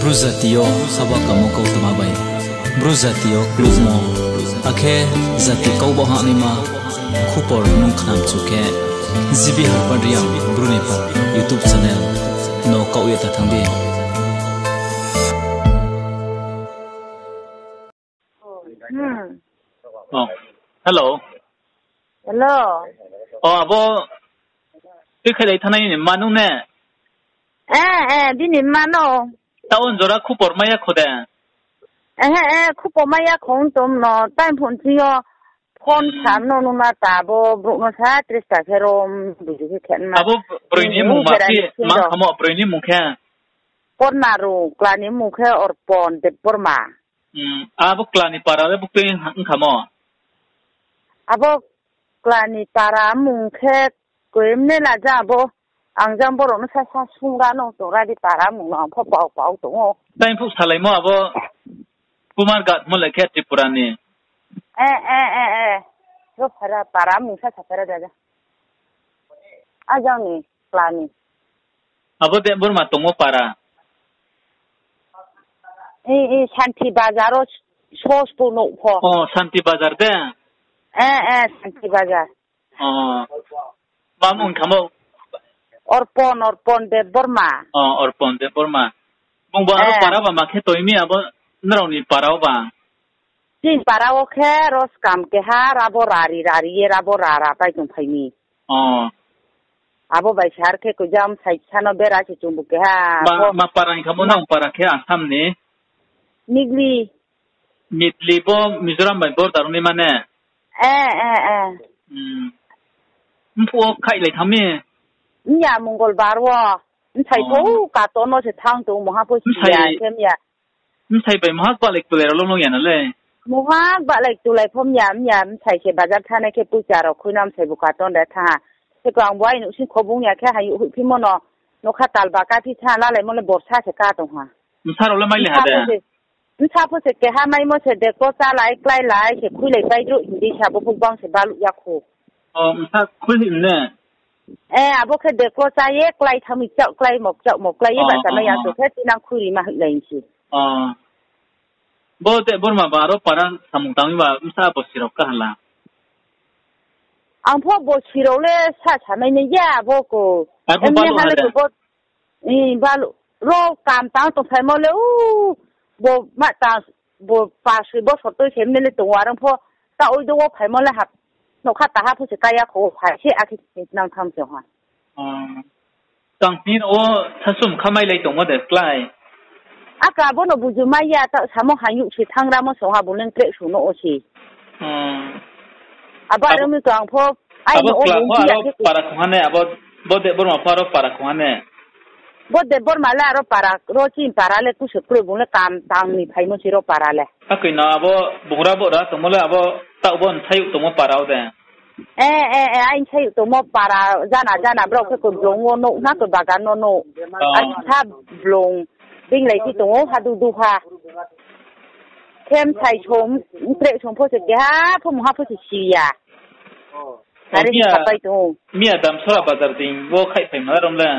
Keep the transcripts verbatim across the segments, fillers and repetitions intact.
Bru jati yo haba kamo kautma bai, Bru jati yo klubmo, akhe jati kau bo hahnaima khupor nung khnamchu khe, G B Harpad Reang Bru ni pha YouTube channel no kaoh ye ta thanng di. Hello. Hello. O abo, tui khailai thanai ni mma nung ne? Eh, eh, bini mma no. Taoh jora khupor mai ya kho de? Eh, eh, khupor mai ya kho ong tong no, time phone thing yo phone sam no nung na ta bo brouh no sa tris ta khe rom buju khe khe ma. Abo broi ni mmung ma phi, mang khamo broi ni mmung khe? Porna ro, kla ni mmung khe Orpon Debbarma. Abo kla ni para le buktui ongkhamo? Abo kla ni para mmung khe koimne la ja abo. Ang jang borok no sa sa sungra no tongra di para mmung no ang pho pao pao tong ou. Tai phuh salaimo abo Kumar Ghat mo le khe Tripura ni. Eh, eh, eh, eh. Ro phara para mmung sa sa phara da ja. Ajang ni kla ni. Abo Debbarma tongmo para? I, i, Santi Bazar o sos po nouh pho. O, Santi Bazar de? Eh, eh, Santi Bazar. O, ma mung khamo? Orpon, Orpon Debbarma. O, Orpon Debbarma. Bung bo aro para ba ma khe toi mi abo nrao ni para o ba? Chini para o khe ro skam keha rabo rari rari ye rabo rara pai tongphai mi. O. Abo bai sar khe koijam sai sa no bera se chumbu keha. Ma para hing khamo nang para khe Assam ni? Nigli. Nigli bo Mizoram bai border ong nai ma ne? Eh, eh, eh. Mphuh wo khaihlai thanng mi? Mya Mongolbar wo. Bsai pho katon no se thanng tong, mungha pho siya khe mya. Bsai bai mungha bahlai tulai rao lo nung ya na le? Mungha bahlai tulai pho mya, mya bsai se bazar thanngnai khe poicha rao khui na bsai bu katon de thanng ha. Khe ko ang bo ai nouhsing kho bung ya khe hayouh hoihphimo no, nokha talba kaphi tha lalaimo le borsa se ka tong ha. Bsa rao le mai le ha de? Bsa pho se keha maimo se deklo chálai, kláilai se khuilai pai drouh hing di sa bo phuh bang se baluh ya kho. O, bsa khuilai ne? Eh, abo khe deklo chá ye klái thanng mi, kchaoh kláimo, kchaohmo klái ye bahcha mai ya tong khe tinang khuirima hoihlai se. Bo Debbarma ba aro para samung tang mi ba bsa bosi rao kaha la? Ang pho bosi rao le sa samai nai ya abo ko. Emni ha le ko bo, ro kam tang tongphaimo le u, bo ma tang, bo pasoi bosor tui se mne le tong ou, are ong pho taoh oi do wo phaimo le ha, nougkha taha pho se kaya kho phai se akhe nang tham se ha. Tang sni rao wo sasum kha mailai tongmo de klái? Aka bo no buju mai ya, taoh samo hayouh se thanng ramo song ha, bung le kreh sung no o se. Abo are ong mi to ang pho, ai no o bung phi ya khe para khong ha ne, abo, bo Debbarma pho aro para khong ha ne? Bo Debbarma le aro para, ro chini para le kusu kroi, bung le kam tang ni phaimo se ro para le. Akoi no abo bungra bo ra tongmo le abo taoh bo bsayouh tongmo para o de? Eh, eh, eh, ai bsayouh tongmo para jana jana brao khe koi blong wo nouh na koi bagan no nouh. Ar sa blong binglai phi tong ou hadu duha. Khe bsai song, kreh song pho se keha pho mungha pho se si ya. Are khe sapai tong ou. Miya Damsora bazar dei wo khaihphaimo rom le?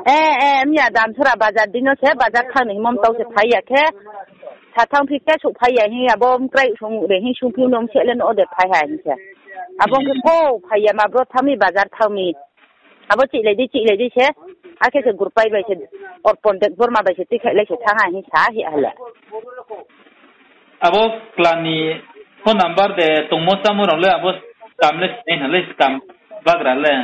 Eh, eh, miya Damsora bazar dei no se bazar thanng ni hingmo mtau se phai ya khe. Sa thanng phi khe souhphai ya hing abo mkrai song re hing sungphi no mse le no o de phai ha hing se. Abo khe ko phai ya ma bro thanng mi bazar thanng mi. Abo chihlai di, chihlai di se. Akhe se Gurpai bai se, Orpon Debbarma bai se tuikhailai se thanng ha hing sa hi ha le. Abo kla ni phone number de tongmo chámo rao le abo scam le sinai na le scam bagra le.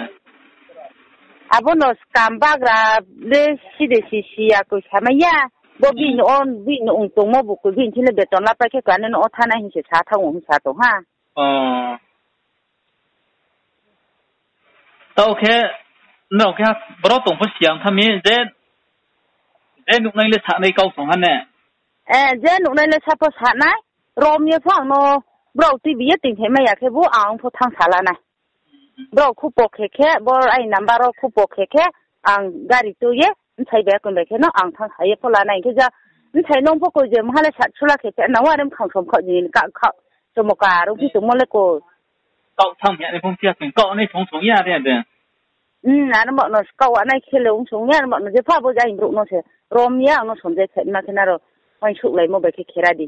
Abo no scam bagra le si de si si ya koi samai ya. Bo bini o, bini ong tongmo bu koi bini thing le beton lapai khe kla ni no o thanai hing se sa thanng ou hing sa tong ha. Taoh khe, nrao khe boro tong pho si ya ong tha mi, je nuhnai le sanai kau song ha ne? Eh, je nuhnai le sa pho sanai, rom ye pho ang no brao tuibi ye toingthaimai ya khe bu ang pho thanng sala nai. Brao khupo khe khe, bo ai number wo khupo khe khe, ang gari tui ye, bsai bai akon bai khe no ang thanng sa ye pho lanai hing khe ja, bsai nung pho koi je mha le sat sula khe khe, nang o are mkhang som khaoh jini ka khaoh, chomo ka rung phi tongmo le ko. Kaoh thanng ya ni phung phi ya khe, kaoh nai phung song ya de de. Ano ma no kaoh nai khe le ong song ya, ano ma no jepha bo jai brouh no se. Rom ya ang no somjai khe ma khe nrao uaingsouhlaimo bai khe khera di,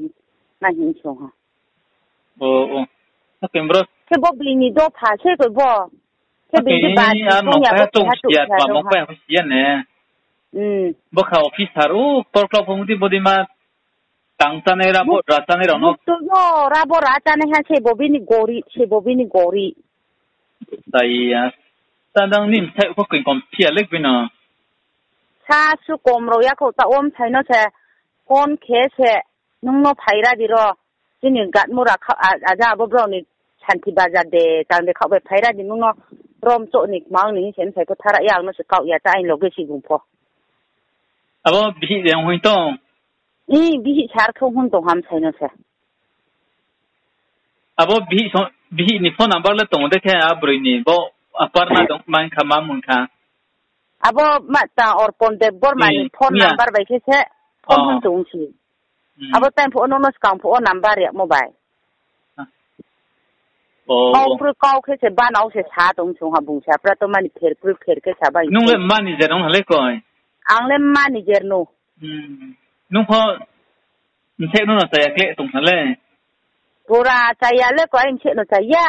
na hing song ha. Khe bo bini dopha se koi bo. Khe bini bati tong ya bo keha chouh khe ha tong ha. Bo kha officer o, ktor klau phung di bodei ma tang chánai rabo ra chánai rao no. Buktu yo rabo ra chánai ha se bo bini gorib, se bo bini gorib. Tai ya. Ta nang ni bsai pho koi kom phi ya le bino. Sa su kom rao ya khou taoh wo bsai no se phone khe se nung no phaira di ro. Chini gatmura kha-, a-, aja abo brao ni Santi Bazar de, tang de khaoh bai phaira di nung no rom choh ni kmang ni hing se bsai pho thara ya ang no se kaoh ya ta aini loge si bung pho. Abo bihih de ong hoi tong? I, bihih sar khe hon tong ha bsai no se. Abo bihih so-, bihih ni phone number le tong de khe a broi ni bo Aparna tong man kha ma mun kha. Abo ma ta Orpon Debbarma ni phone number bai khe se phone hon tong si. Abo time phuh wo nung no skang phuh wo number yagmo bai. Kau kroi kau khe se banao se sa tong song ha bung se, apra to mani pher kroi pher khe sa bai. Nung le manager ong ha le koi? Ang le manager no. Nung pho bseh no no chaya khle tong ha le. Pura chaya le koi, bseh no chaya.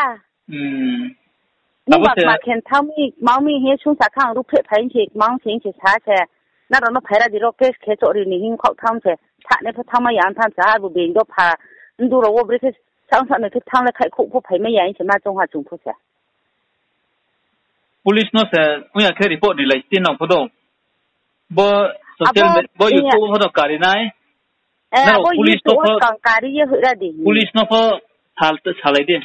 Nung ba kma khe thanng mi, kmang mi hing ye sungsa kha ang ruhphreh phai se, kmang se hing se sa se. Nrao no phaira di ro, case khe choh ri ni hing khaoh thanng se. Thanai pho thanngmai ya ang thanng sa, abo being dopha. Ndu rao wo brekhe saong saonoi khe thanng le khaihkhouh pho phaimai ya hing se ma choung ha chung pho se. Police no se ong ya khe report rilai ti nang pho do. Bo social media, bo YouTube pho do kari nai. Nrao abo police no YouTube pho skang kari ye hoihra di. Police no pho sal-, salai di.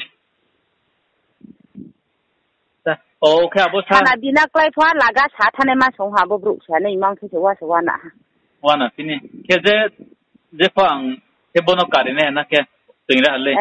O, khe abo sa. Sana bina klái pho laga sa thanai ma song ha, bo brouh sa nai mang khe se wa se wa na ha. Wa na tini. Khe je, je pho ang, khe bo no kari nai na khe, toing ra ha le.